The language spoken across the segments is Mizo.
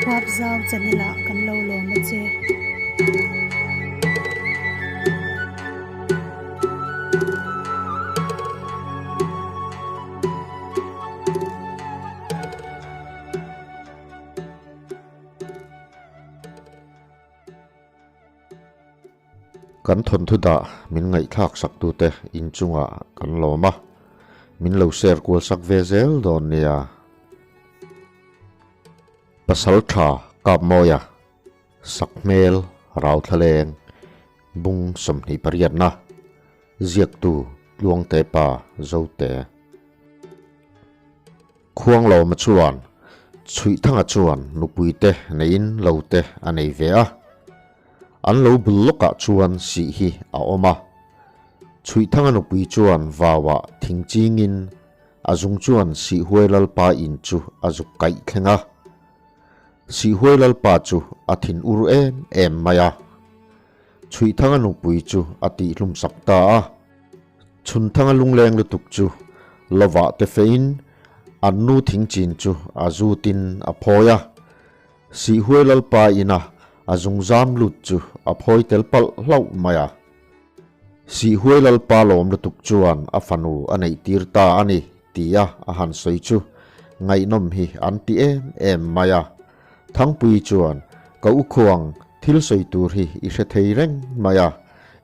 Huapzau channel ah kan lo lawm a che. Kan thawnthu dah min ngaihthlak sak tute inchungah kan lawm a, min lo share kual sak ve zel dawn nia. Pasal tha kap mawia sak hmel rau thlaleng bung 28na ziaktu Tluangte pa Zote. Khuanglawma chuan Chhuihthanga chuan nupuite neiin lo te a nei ve a, an lo bul lawkah chuan sih hi a awm a. Chhuihthanga nupui chuan vauah thing chingin a zung chuan Sihhuai Lalpa in chu a zuk kaih thleng a. Sihhuai Lalpa chu a thin ur em em mai a. Chhuihthanga nupui chu a tihhlum sak ta a. Chhunthanga lungleng lutuk chu lovah te fein an nu thing chin chu a zutin a phawi a. Sihhuai Lalpa ina a zungzam lut chu a phawi tel palh hlauh mai a. Sihhuai Lalpa lawm lutuk chuan a fanu a neih tir ta a ni tia a han sawi chu ngaihnawm hi an ti em em mai a. Thangpui chuan, Ka u khuang, thil sawi tur hi i hre thei reng mai a,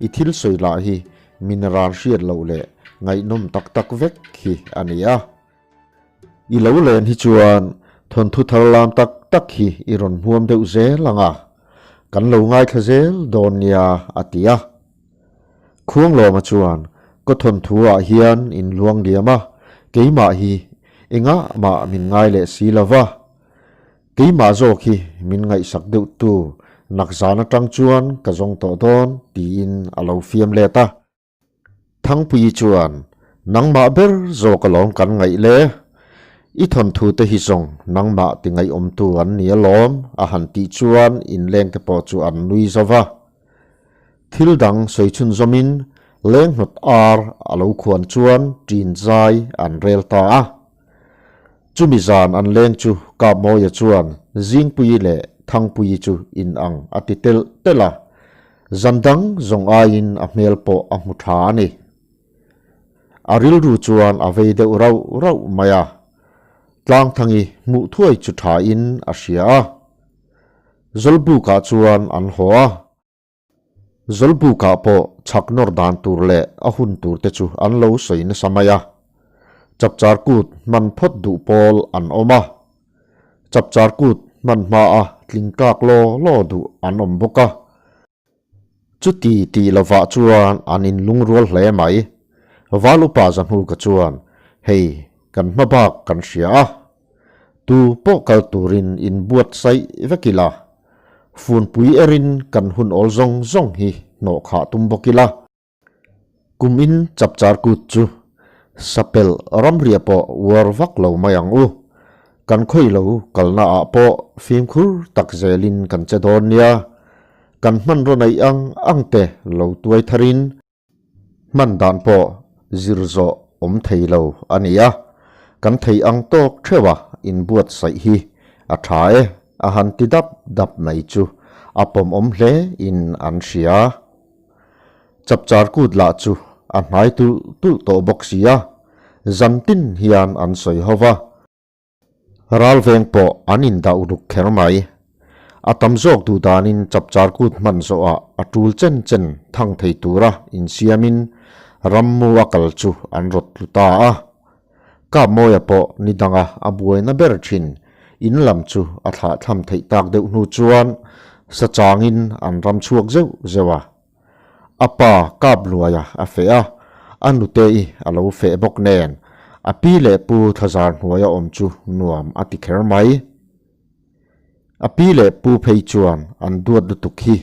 i thil sawi lah hi min ran hriat loh leh ngaihnawm tak tak vek hi a ni a. I lo len hi chuan thawnthu thar lam tak tak hi i rawn hmuam deuh zel ang a, kan lo ngaithla zel dawn nia a ti a. Khuanglawma chuan ka thawnthu ah hian in luang liam a, keimah hi engah mah min ngai leh si lo va, keimah zawk hi min ngaihsak deuh tu nakzan atang chuan ka zawng tawh dawn tiin a lo fiam let a. Thangpuii chuan, Nangmah ber zawk alawm kan ngaih le. I thawnthu te hi zawng nangmah ti ngaihawmtu an ni alawm, a han tih chuan inleng te pawh chu an nui zo va. Thil dang sawi chhunzawmin leng hnawt ar a lo khuan chuan ṭin zai an rel ta a. Chumi zan an leng chu Kapmawia chuan Zingpuii leh Thangpuii chu in ang a ti telh telh a, zan dang zawng aiin a hmel pawh a hmu tha a ni. A rilru chuan a vei deuh rauh rauh mai a, Tlangthangi hmuh thuai chu thain a hria a. Zawlbukah chuan an haw a. Zawlbukah pawh chhak nawr dan tur leh a hun tur te chu an lo sawi nasa mai a. Chapchar kut hman phawt duh pawl an awm a. Chapchar kut hman hmaa tling tlak law law duh an awm bawk a. Chuti tih lovah chuan an inlungrual hle mai. Val upa Zahnuka chuan, Hei, kan hma bak kan hria a. Tu pawh kal turin inbuatsaih vek ila, funpui erin kan hun awl zawng zawng hi hnawh khah tum bawk ila. Kum in chapchar kut chu sapel ramria pawh uar vak lo mai ang u. Kan khawi lo kalna ah pawh fimkhur tak zelin kan che dawn nia. Kan hmanraw neih ang ang te lo tuai tharin hman dan pawh zir zawh awm thei lo a ni a. Kan thei ang tawk theuh a inbuatsaih hi a tha e a han ti dap dap mai chu a pawmawm hle in an hria. Chapchar kut lah chu a hnai tulh tulh tawh bawk si a, zan tin hian an sawi ho va. Ralveng pawh an indah uluk kher mai. A tam zawk duh danin chapchar kut hman zawhah a tul chen chen thang thei tura insiamin rammu a kal chu an rawt tlu ta a. Kapmawia pawh ni danga a buaina ber thin in lam chu a thlahthlam theih tak deuh hnu chuan sa changin an ram chhuak zeuh zeuh a. A pa Kapluaia a feh a, a nute-i a lo feh bawk nen a pi leh pu thlazar hnuaia awm chu nuam a ti kher mai. A pi leh pu phei chuan an duat lutuk hi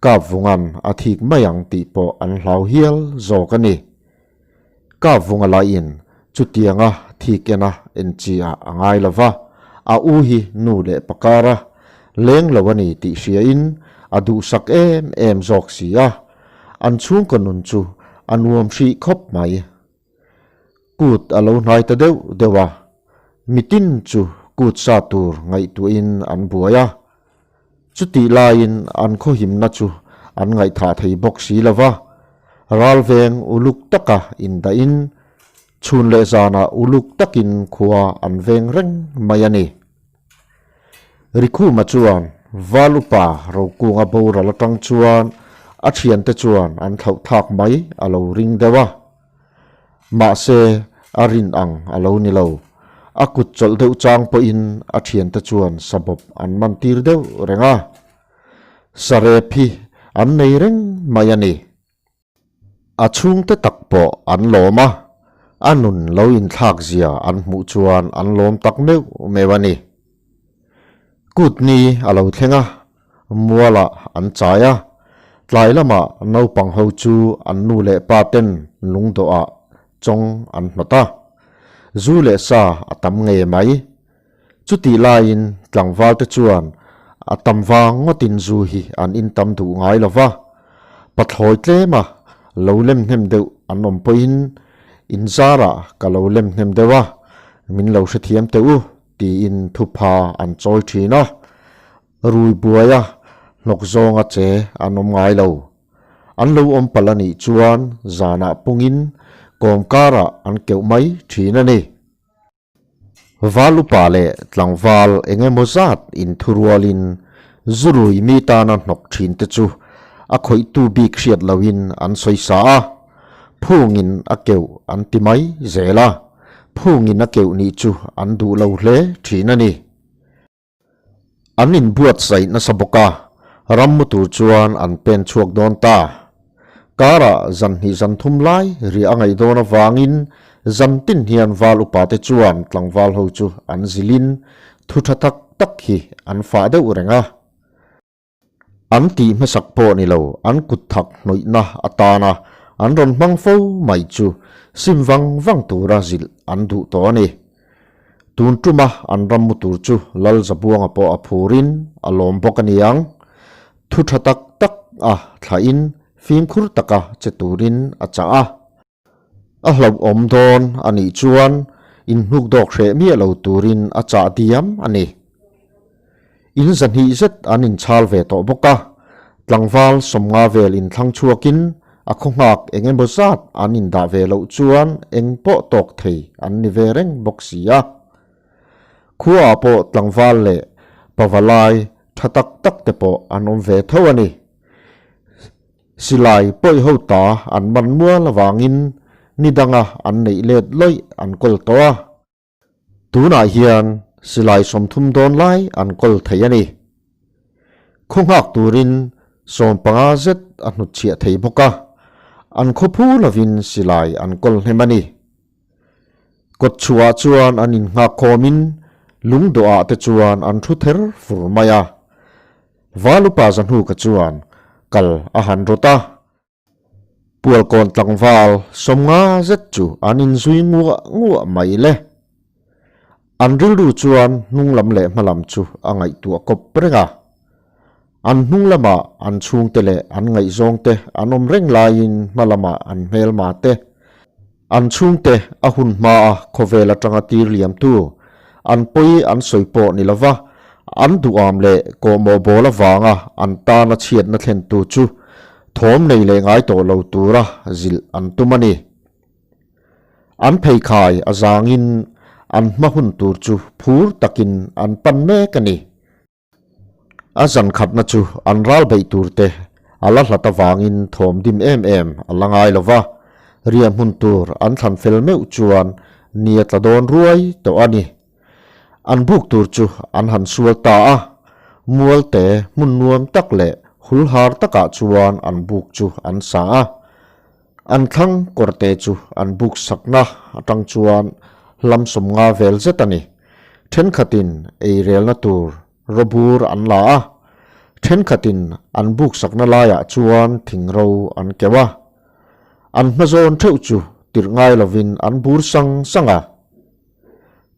Kapvunga'n a thik mai ang tih pawh an hlau hial zawk a ni. Ka vunga laiin chutianga thi kena enchi ah a ngai lo va, a u hi nu leh pakara leng lo a ni tih hriain a duhsak em em zawk si a, an chhungkaw nun chu a nuam hrih khawp mai. Kut a lo hnai ta deuh deuh a, mitin chu kut sa tur ngaihtuahin an buai a. Chutih laiin an khawhimna chu an ngaihthah thei bawk si lo va, ralveng uluk taka indahin chhun leh zanah uluk takin khua an veng reng mai a ni. Rikhuma chuan Val upa Rokunga boral atang chuan a thiante chuan an thlauh thlak mai a lo ring deuh a. Mahse, a rin ang a lo ni lo. A kut chawlh deuh chang pawhin a thiante chuan sabawp an man tir deuh reng a. Sarep hi an nei reng mai a ni. A chhungte tak pawh an lawm a, a nun lo inthlak zia an hmuh chuan an lawm tak meuh meuh a ni. Kut ni a lo thleng a, mualah an chai a, tlai lamah naupang ho chu an nu leh pa ten lungdawhah chawng an hnawt a, zu leh sa a tam ngei mai. Chutih laiin tlangval te chuan a tam vang ngawtin zu hi an in tam duh ngai lo va, pathlawi tlema lo lem hnem deuh an awm pawhin in zarah ka lo lem hnem deuh a, min lo hrethiam teh u tiin thupha an chawi thin a, rui buaia hnawk zawnga che an awm ngai lo. An lo awm palh a nih chuan zanah pungin kawmkarah an keuh mai thin a ni. Val upa leh tlangval eng emaw zat inthurualin zurui mi tana hnawk thin te chu a khawihtu bik hriat lohin an sawi sa a, phungin a keuh an ti mai zel a, phungin a keuh nih chu an duh lo hle thin a ni. An inbuatsaih nasa bawk a, ram mu tur chuan an pen chhuak dawn ta. Karah zan hnih zan thum lai riah a ngaih dawn avangin zan tin hian val upate chuan tlangval ho chu an zilhin thu tha tak tak hi an fah deuh reng a. An tih hmasak pawh ni lo, an kut thak hnawihna atana an rawn hmang fo mai chu sim vang vang tura zilh an duh tawh a ni. Tun tuma an ram mu tur chu Lal Zabuanga pawh a phurin a lawm bawk a ni ang. Thu tha tak tak a thlahin fimkhur taka che turin a chah a. A hlauhawm dawn a nih chuan inhnukdawk hreh miah lo turin a chah diam a ni. In zahnih zet an inchhal ve tawh bawk a, tlangval sawmnga vel inthlang chhuakin a khaw nghak eng emaw zat an indah ve loh chuan eng pawh tawk thei an ni ve reng bawk si a. Khuaah pawh tlangval leh pavalai tha tak tak te pawh an awm ve tho a ni. Silai pawih ho ta an man mual avangin ni danga an neih let lawih an kawl tawh a. Tunah hian silai 30 dawn lai an kawl thei a ni. Khaw nghak turin 15 zet a hnutchhiah thei bawk a, an khaw phu lovin silai an kawl hnem a ni. Kawt chhuah chuan an innghak khawmin lungdawhah te chuan an thu ther fur mai a. Valupa Zahnuka chuan kal a han rawt a. Pualkawn tlangval 50 zet chu an inzui nguah nguah mai le. An rilru chuan hnunglam leh hmalam chu a ngaihtuah kawp reng a. An hnung lamah an chhungte leh an ngaihzawngte an awm reng laiin hma lamah an hmelma te, an chhungte a hun hmaa khawvel atanga tir liamtu, an pawi an sawi pawh ni lova an duham leh kawhmawh bawl avanga an tana chhiatna thlentu chu thawm nei leh ngai tawh lo tura zilh an tum a ni. An pheikhai a zangin an hma hun tur chu phur takin an pan mek a ni. A zan khatna chu an ral beih tur te a la hlat avangin thawm dim em em a la ngai lo va, riah hmun tur an thlan fel meuh chuan ni a tla dawn ruai tawh a ni. An buk tur chu an han sual ta a, mualte hmun nuam tak leh hulhar takah chuan an buk chu an sa a. An thlang kawrte chu an buk sakna atang chuan hlam 50 vel zet a ni. Thenkhatin eirelna tur rawbur an la a, thenkhatin an buk sakna laiah chuan thingro an keuh a. An hmazawn theuh chu tirh ngai lovin an bur sang sang a.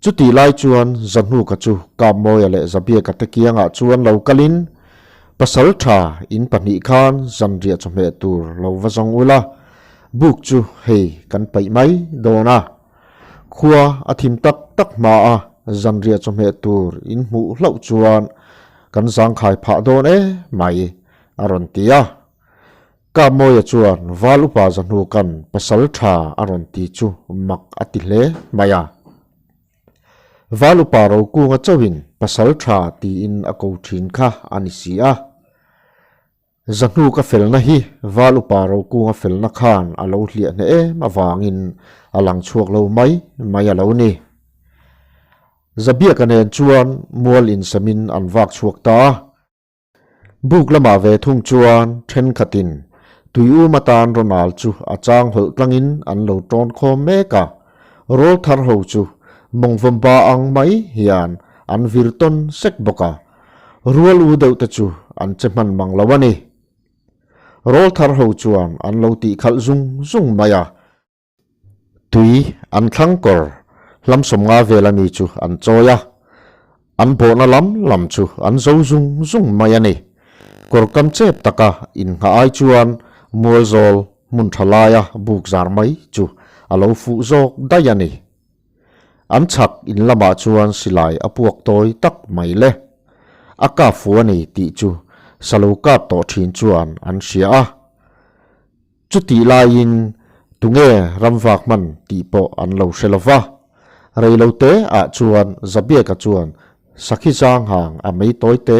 Chutih lai chuan Zahnuka chu Kapmawia leh Zabiaka te kiangah chuan lo kalin, Pasal tha in pahnih khan zanriah chawhmeh tur lo va zawng ula, buk chu hei kan paih mai dawn a. Khua a thim tak tak hma a, zanriah chawhmeh tur in hmuh hlauh chuan. kan zangkhai phah dawn e mai, a rawn ti a. Kapmawia chuan Val upa Zahnuka'n pasal tha a rawn ti chu mak a ti hle mai a. Val upa Rokunga chauhin pasal tha tiin a ko thin kha a ni si a. Zahnuka felna hi Val upa Rokunga felna khan a lo hliah hneh em avangin a lang chhuak lo mai mai a lo ni. Zabiaka nen chuan mual insamin an vak chhuak ta a. Buk lamah ve thung chuan thenkhatin tuium atan Ronald chu a chang hawlh tlangin an lo tawn khawm mek a, rawl thar ho chu mawngvawmba ang mai hian an vir tawn sek bawk a. Rual u deuh te chu an che hman mang lo a ni. Rawl thar ho chuan an lo tih khalh zung zung mai a. Tui an thlang kawr hlam sawmnga vel a mi chu an chawi a, an bawhna lam lam chu an zo zung zung mai a ni. Kawr kam chep taka innghah ai chuan mualzawl hmun tha laia buk zar mai chu a lo fuh zawk daih a ni. An chhak in lamah chuan silai a puak tawi tak mai le. A kap fu a ni tih chu salo kap tawh thin chuan an hria a. Chutih laiin tunge ramvak hman tih pawh an lo hre lo va. Reilote ah chuan Zabiaka chuan sakhi zang hang a mei tawi te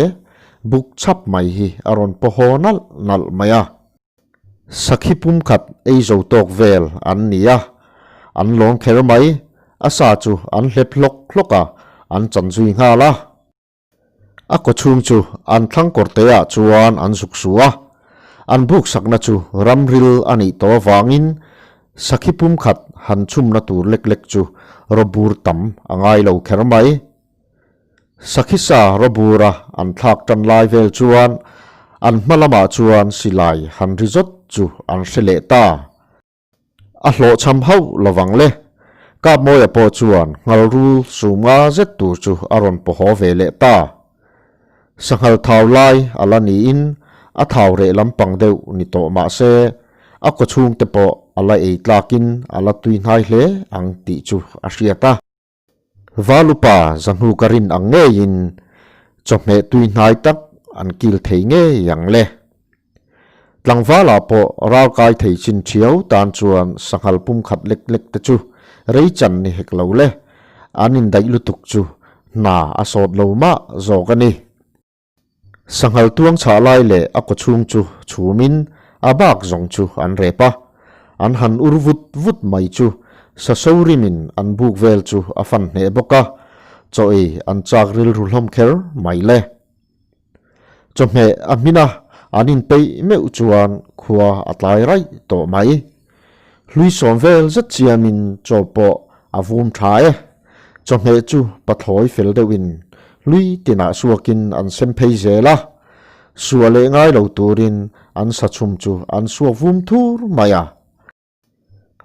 buk chhap mai hi a rawn paw haw nalh nalh mai a. Sakhi pumkhat ei zo tawk vel an ni a, an lawm kher mai, a sa chu an hlep hlawk hlawk a, an chan zui nghal a. A kawchhung chu an thlang kawrte ah chuan an zuk su a, an buk sakna chu ramril a nih tawh avangin sakhi pumkhat han chhumna tur lek lek chu rawbur tam a ngai lo kher mai. Sakhisa rawbura an thlak tan lai vel chuan an hma lamah chuan silai han ri zawt chu an hre leh ta. A hlawhchham hauh lovang le. Kapmawia pawh chuan nghalrul sumnga zet tur chu a rawn paw haw ve leh ta. Sanghal thau lai a la niin a thau reh lampang deuh ni tawh mah se a kawchhung te pawh a la ei tlakin a la tui hnai hle ang tih chu a hriat a. Valupa zahnu ka rin ang ngeiin chawhmeh tui hnai tak an kil thei ngei ang le. Tlangvalah pawh ralkai thei chin thiau tan chuan sanghal pum khat lek lek te chu rei chan ni hek lo le, an indaih lutuk chu hna a sawt lo mah zawk a ni. Sanghal tuang chhah lai leh a kawchhung chu chhumin a bak zawng chu an rep a, an han ur vut vut mai chu saso rimin an buk vel chu a fan hneh bawk a, chaw ei an chak rilru hlawm kher mai le. Chawhmeh a hmin a, an inpeih meuh chuan khua a tlai raih tawh mai. Hlui sawm vel zet chiamin chaw pawh a vum tha e. Chawhmeh chu pathlawi fel deuhin hlui tinah suakin an sem phei zel a, suah leh ngai lo turin an sa chhum chu an suak vum thur mai a.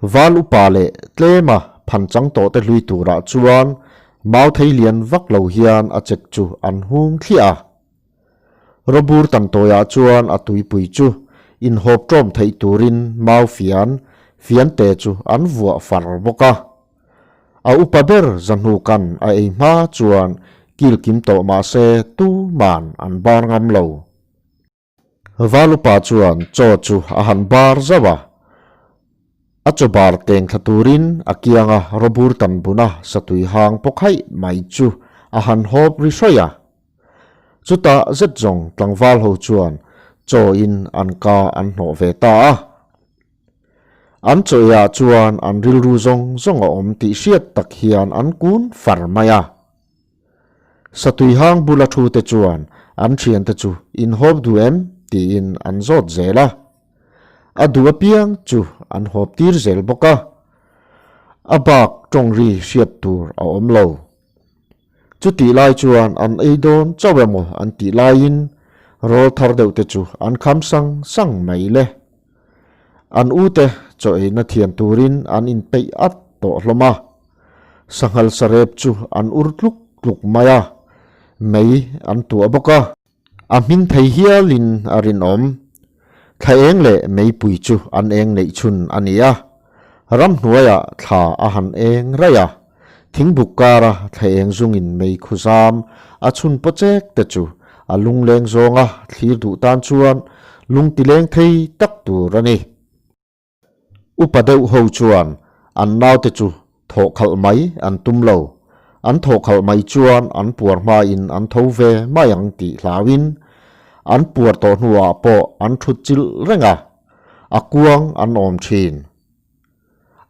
Val upa leh tlema phan chang tawh te hlui turah chuan mau thei lian vak lo hian a chek chu an hung thliah a. Robur tantawiah chuan a tuipui chu inhawp ṭawm theih turin mau fian fiante chu an vuah far bawk a. A upa ber Zahnuka'n a ei hma chuan kil kim tawh mah se tuman an bar ngam lo. Valupa chuan chaw chu a han bar zauh a, a chaw bar teng thla turin a kianga Robur tanbuna satui hang pawk haih mai chu a han hawp ri hrawih a. Chutah zet zawng tlangval ho chuan chaw in an ka an hnawh ve ta a. An chaw eiah chuan an rilru zawng zawng a awm tih hriat tak hian an kun far mai a. Satui hang bula thu te chuan an thiante chu in hawp duh em tiin an zawt zel a. A duh apiang chu an hawp tir zel bawk a. A bak tawng ri hriat tur a awm lo. Chutih lai chuan an ei dawn chauh emaw an tih laiin rawl thar deuh te chu an kham sang sang mai le. An ute chaw eina thian turin an inpeih at tawh hlawm a. Sanghal sarep chu an ur tluk tluk mai a, mei an tuah bawk a. A hmin thei hialin a rinawm. Thla eng leh meipui chu an eng neih chhun a ni a. Ramhnuaiah thla a han eng raih a, thingbuk kara thla eng zungin mei khu zam a chhun paw chek te chu A lungleng zawnga thlir duh tan chuan lung tileng thei tak tur a ni. Upa deuh ho chuan an naute chu thawh khalh mai an tum lo. An thawh khalh mai chuan an puar hmain an tho ve mai ang tih hlauin an puar tawh hnuah pawh an thut chilh reng a, a kuang an awm thin.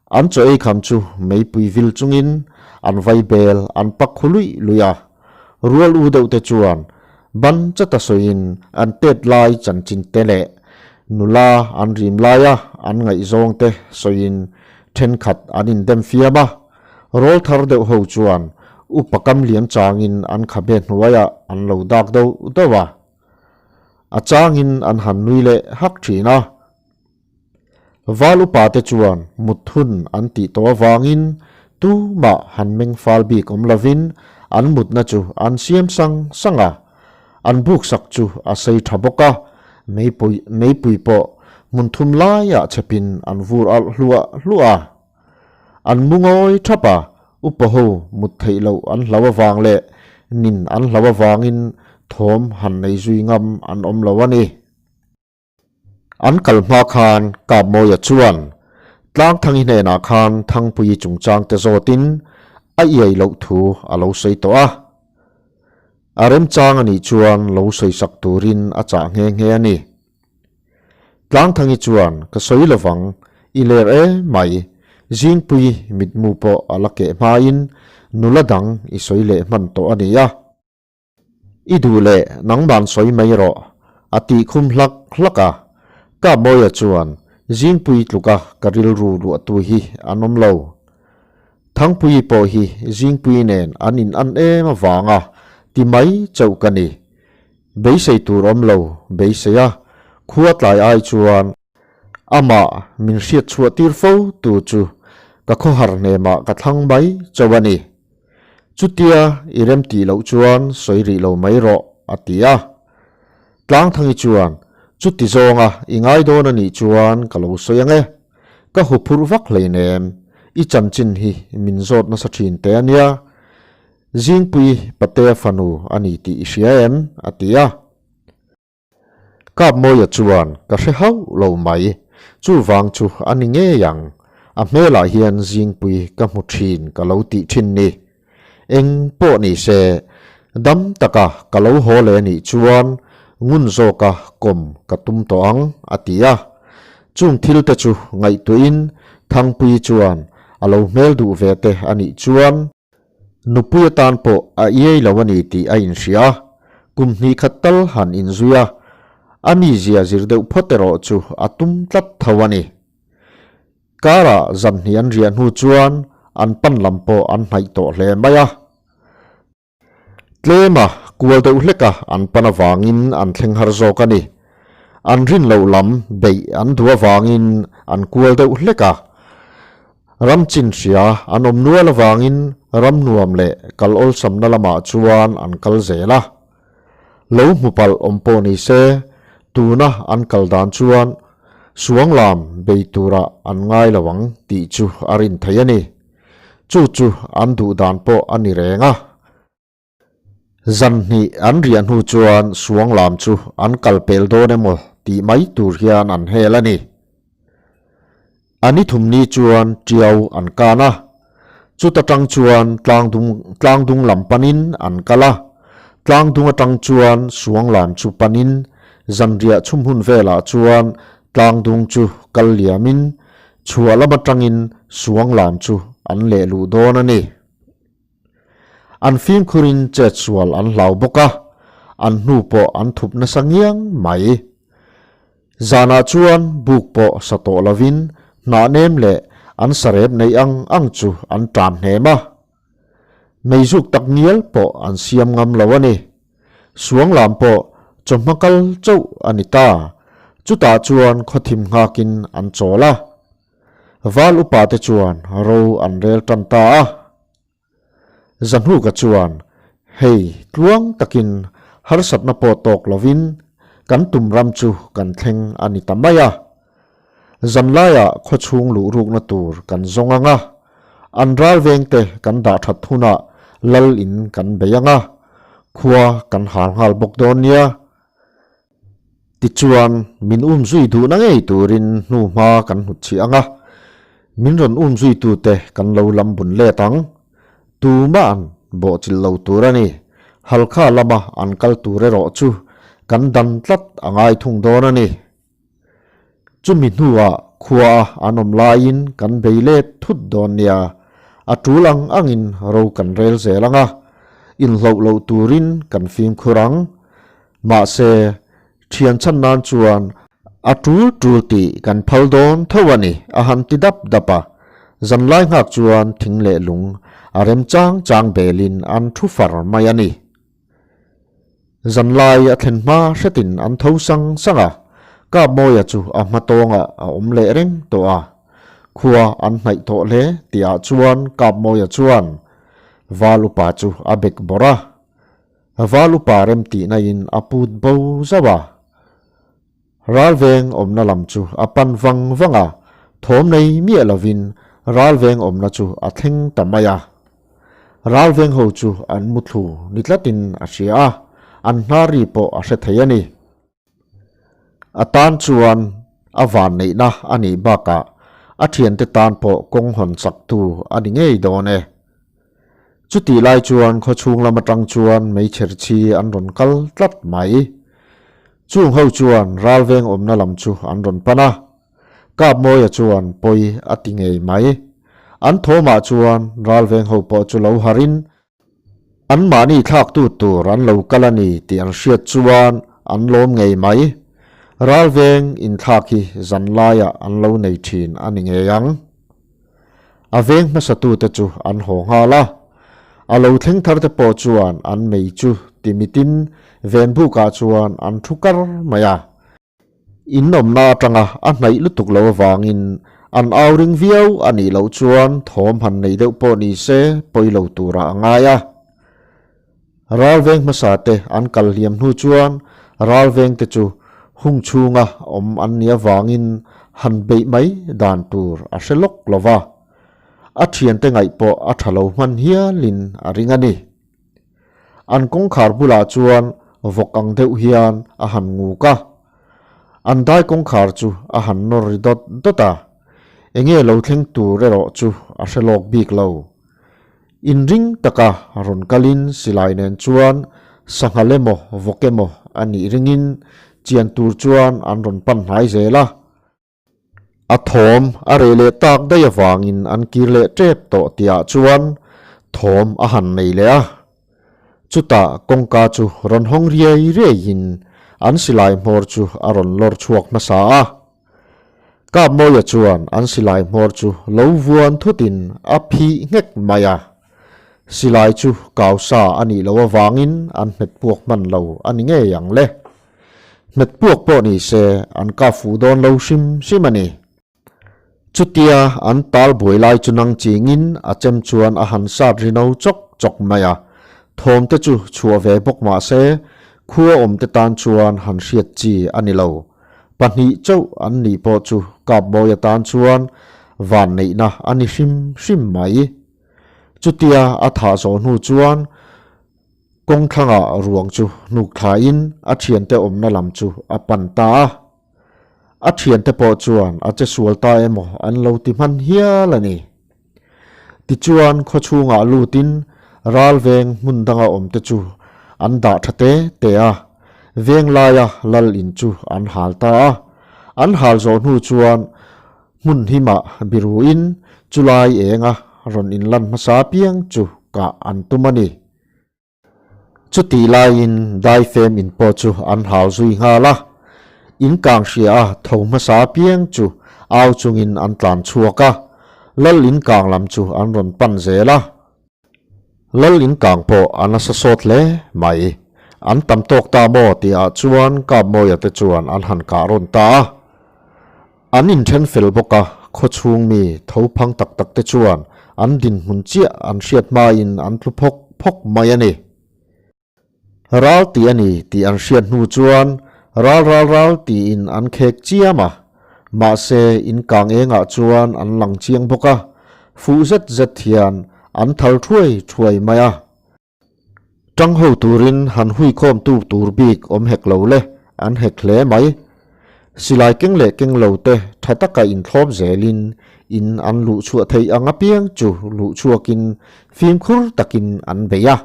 An chaw ei kham chu meipui vil chungin an vai bel an pak khu luih luih a, rual u deuh te chuan ban chata sawiin an tet lai chanchin te leh nula an rim laia an ngaihzawng te sawiin thenkhat an indem fiam a, rawl thar deuh ho chuan upa kam liam changin an khabe hnuaiah an lo dak deuh deuh a, a changin an han nui leh hak thin a. Val upa te chuan mut hun an tih tawh avangin tumah han meng fal bik awm lovin an mutna chu an siam sang sang a, an buk sak chu a sei tha bawk a, meipui meipui pawh hmun thum laiah chhepin an vur alh hluah hluah a. An mu ngawi thap a, upa ho mut theih loh an hlau avang leh nin an hlau avangin thawm han nei zui ngam an awm lo a ni. An kal hma khan Kapmawia chuan Tlangthangi hnenah khan Thangpuii chungchang te zawtin a iai loh thu a lo sawi tawh a. A remchang a nih chuan lo sawisak turin a chah nghe nghe a ni. Tlangthangi chuan ka sawi lovang, i ler e mai, Zingpui mitmu pawh a la keh hmain nula dang i sawi leh hman tawh a ni a. I duh leh nangman sawi mai rawh, a tih khum hlak hlak a. Kapmawia chuan, Zingpui tluka ka rilru luahtu hi an awm lo. Thangpuii pawh hi Zingpui nen an in an em avanga ti mai chauh ka ni. Beisei tur awm lo beisei a, khua tlai ai chuan amah min hriat chhuah tir fo tu chu ka khawhar hnemah ka thlang mai chauh a ni. Chutia i rem tih loh chuan sawi rih lo mai rawh, a ti a. Tlangthangi chuan, Chuti zawnga i ngai dawn a nih chuan ka lo sawi ang e. Ka hu phurh vak hleinem, i chanchin hi min zawt nasa thin teh a nia. Zingpui Patea fanu a ni tih i hria em? a ti a. Kapmawia chuan ka hre hauh lo mai, chuvang chu a ni ngei ang, a hmelah hian zingpui ka hmu thin ka lo tih thin ni. Eng pawh ni se, dam taka ka lo haw leh nih chuan ngun zawka kawm ka tum tawh ang, a ti a. Chung thil te chu ngaihtuahin Thangpuii chuan a lo hmel duh ve te a nih chuan, Nupui atan pawh a iai lo a ni tih a inhria a, kum hnih khat tal han inzui a, a mizia zir deuh phawt erawh chu a tum tlat tho a ni. Car-ah zan hnih an riah hnu chuan an pan lam pawh an hnaih tawh hle mai a. Tlema kual deuh hleka an pan avangin an thleng har zawk a ni. An rin loh lam beih an duh avangin an kual deuh hlek a. Ram chin hria an awm nual avangin ram nuam leh kal awlsamna lamah chuan an kal zel a. Lo hmu palh awm pawh ni se, tuna an kal dan chuan suanglam bei turah an ngai lo ang tih chu a rin thei a ni. Chu chu an duh dan pawh a ni reng a. Zan hnih an riah hnu chuan suanglam chu an kal pel dawn emaw tih mai tur hian an hel a ni. A ni thumni chuan Tiau an kan a, chuta tang chuan tlangdung tlangdung lam panin an kal a, tlangdung atang chuan suanglam chu panin zanriah chhum hun velah chuan tlangdung chu kal liamin chhuah lam atangin suanglam chu an leh luh dawn a ni. An fimkhurin chetsual an hlau bawk a, an hnu pawh an thup nasa ngiang mai. Zanah chuan buk pawh sa tawh lovin hnah nem leh an sarep neih ang ang chu an tan hnem a. Meizuk tak ngial pawh an siam ngam lo a ni. Suanglam pawh chawhma kal chauh a ni ta. Chutah chuan khawthim nghakin an chawl a. Val upa te chuan ro an rel tan ta a. Zahnuka chuan, Hei, tluang takin harsatna pawh tawk lovin kan tum ram chu kan thleng a ni ta mai a. Zanlaiah khawchhung luh rukna tur kan zawng ang a, an ral vengte kan dah that hunah lal in kan bei ang a. Khua kan hal nghal bawk dawn nia. Tichuan, min um zui duhna ngei turin hnu hma kan hnut chih ang a, min rawn um zuitute kan lo lam bun let ang. Tumah an bawhchilh lo tur a ni. Halkha lama an kal tur erawh chu kan dan tlat a ngai thung dawn a ni. Chumi hnuah khua an awm laiin kan bei let thut dawn nia, a tul ang angin ro kan rel zel ang a, inhloh loh turin kan fimkhur ang. Mahse, thian chhan nan chuan a tul tul tih kan phal dawn tho a ni, a han ti dap dap a. Zanlai nghak chuan thing leh lung a rem chang chang belin an thu far mai a ni. Zanlai a thlen hma hretin an tho sang sang a, Kapmawia chu a hma tawngah a awm leh reng tawh a. Khua an hnaih tawh hle tihah chuan Kapmawia chuan Val upa chu a bek bawrh a. Val upa remtihna in a put bo zauh a. Ralveng awmna lam chu a pan vang vang a, thawm nei miah lovin Ralveng awmna chu a thleng ta mai a. Ralveng ho chu an muthlu ni tlatin a hria a, an hnar ri pawh a hre thei a ni. A tan chuan a vanneihna a nih bakah a thiante tan pawh kawng hawn chaktu a ni ngei dawn e. Chutih lai chuan khawchhung lam atang chuan meichher chhi an rawn kal tlat mai. Chung ho chuan ralveng awmna lam chu an rawn pan a. Kapmawia chuan pawi a ti ngei mai. An thawmah chuan ralveng ho pawh chu lo harin anmahni thlaktu tur an lo kal a ni tih an hriat chuan an lawm ngei mai. Ralveng inthlak hi zanlaiah an lo nei thin a ni ngei ang. A veng hmasatute chu an haw nghal a, a lo thleng tharte pawh chuan an mei chu timitin venbukah chuan an thu kar mai a. In awmna atanga a hnaih lutuk lo avangin an au ring viau a nih loh chuan thawm han nei deuh pawh ni se pawi lo turah a ngai a. Ralveng hmasa te an kal hliam hnu chuan ralveng te chu hung chhunga awm an nih avangin han beih mai dan tur a hre lawk lo va, a thiante ngaih pawh a tha lo hman hialin a ring a ni. An kawngkhar bulah chuan vawk ang deuh hian a han nguk a, an dai kawngkhar chu a han nawr ri dawt dawt a, enge lo thleng tur erawh chu a hre lawk bik lo. Inring taka rawn kalin silai nen chuan sanghal emaw vawk emaw a nih ringin chian tur chuan an rawn pan hnai zel a. A thawm a reh leh tak daih avangin an kir leh tep tawh tihah chuan thawm a han nei leh a. Chutah kawngka chu rawn hawng riai riaiin an silai hmawr chu a rawn lawr chhuak hmasa a. Kapmawia chuan an silai hmawr chu lo vuan thutin a phih nghek mai a. Silai chu kausa a nih loh avangin an hmet puak hman lo a ni ngei ang le. Hmet puak pawh ni se an kap fuh dawn lo hrim hrim a ni. Chutia an tal buai lai chu nang chingin a chem chuan a han sat ri no chawk chawk mai a, thawm te chu chhuah ve bawk mah se khua awm te tan chuan han hriat chi a ni lo. Pahnih chauh an nih pawh chu Kapmawi atan chuan vanneihna a ni hrim hrim mai. Chutia a thah zawh hnu chuan Kawng thlangah ruang chu hnuk thlain a thiante awmna lam chu a pan ta a. A thiante pawh chuan a che sual ta emaw an lo ti hman hial a ni. Tichuan khawchhungah lutin ral veng hmun danga awmte chu an dah tha te te a, veng laia lal in chu an hal ta a. An hal zawh hnu chuan hmun himah biruin chulai enga rawn inlan hmasa apiang chu kah an tum a ni. Chutih laiin daifem in pawh chu an hau zui nghal a, in kang hria a tho hmasa apiang chu au chungin an tlan chhuak a, lal in kang lam chu an rawn pan zel a. Lal in kang pawh a nasa sawt hle mai, an tam tawk ta maw tihah chuan Kapmawia te chuan an han kah rawn ta a. An inthen fel bawk a, khawchhung mi tho phang tak tak te chuan an dinhmun chiah an hriat hmain an tlu phawk phawk mai a ni. Ral tih a ni tih an hriat hnu chuan ral ral ral tiin an khek chiam a, mahse in kang engah chuan an lang chiang bawk a, fuh zet zet hian an thal thuai thuai mai a. Tang ho turin han huikhawm tu tur bik awm hek lo le, an hek hle mai. Silai keng leh keng lo te tha taka inthlawp zelin in an luh chhuah theih ang apiang chu luh chhuakin fimkhur takin an bei a.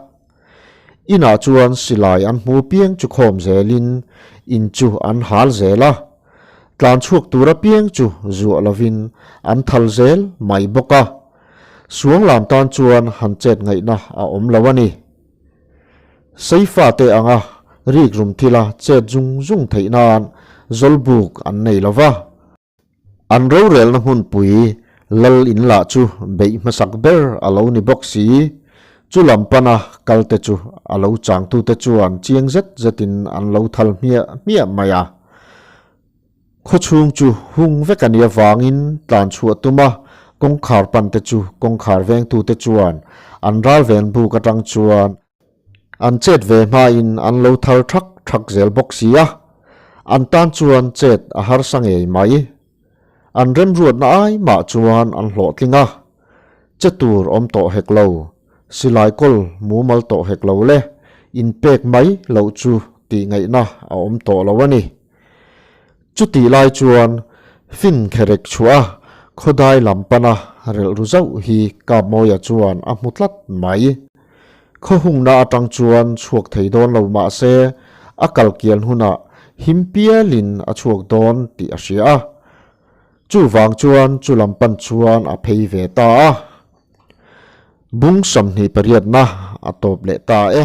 Inah chuan silai an hmu piang chu khawm zelin in chu an hal zel a, tlan chhuak tur apiang chu zuah lovin an thal zel mai bawk a. Suang lam tan chuan han chet ngaihna a awm lo a ni. Seifa te anga rik rum thila chet zung zung theih nan zawlbuk an nei lo va. An rorelna hmunpui lal in lah chu beih hmasak ber a lo ni bawk si. Chu lam pana kal te chu a lo changtute chuan chiang zet zetin an lo thal hmiah hmiah mai a. Khawchhung chu hung vek a nih avangin tlan chhuah tum a, kawngkhar pan te chu kawngkhar vengtute chuan an ral ven buk atang chuan An chet ve hmain an lo thar thak thak zel bawk si a, an tan chuan chet a harsa ngei mai. An remruatna ai mah chuan an hlawhtling a, che tur awm tawh hek lo, silai kawl mumal tawh hek lo le, inpek mai loh chu tih ngaihna a awm tawh lo a ni. Chutih lai chuan fin kherek chhuah a, khawdai lam pana relh ru zauh hi Kapmawia chuan a hmu tlat mai. Khawhungna atang chuan chhuak thei dawn lo mah se a kal kian hunah him pialin a chhuak dawn tih a hria a. Chuvang chuan chu lam pan chuan a phei ve ta a. Bung 28 na a tawp leh ta e.